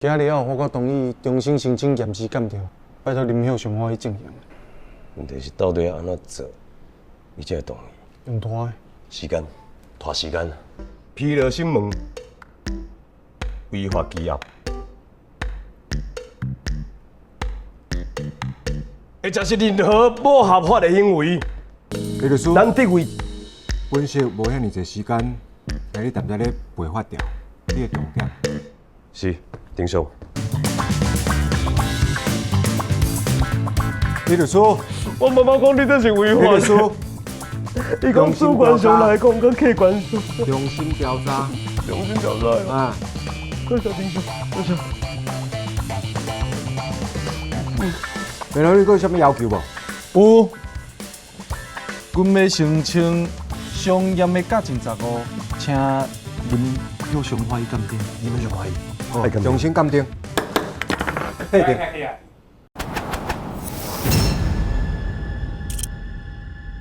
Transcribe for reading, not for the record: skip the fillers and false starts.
今仔日我法官同意重新申請驗屍鑑定，拜託林曉上法醫證明。問題是到底要按怎做，伊才會同意？用拖的。時間，拖時間。疲勞審問，違法羈押，或者是任何無合法的行為。李律師，咱得為本席無遐爾濟時間，來你踮遮咧背法條，你的重點。是，丁兄。李律師，我媽媽講你這是違法。李律師，伊講主觀上來講，佮客觀上。良心調查。良心調查。啊。多謝丁兄，多謝。辯護人，你閣有啥物要求無？有。阮欲申請相驗的價值15，請林曉上法醫鑑定。林曉上法醫。好，重新鑑定。起來。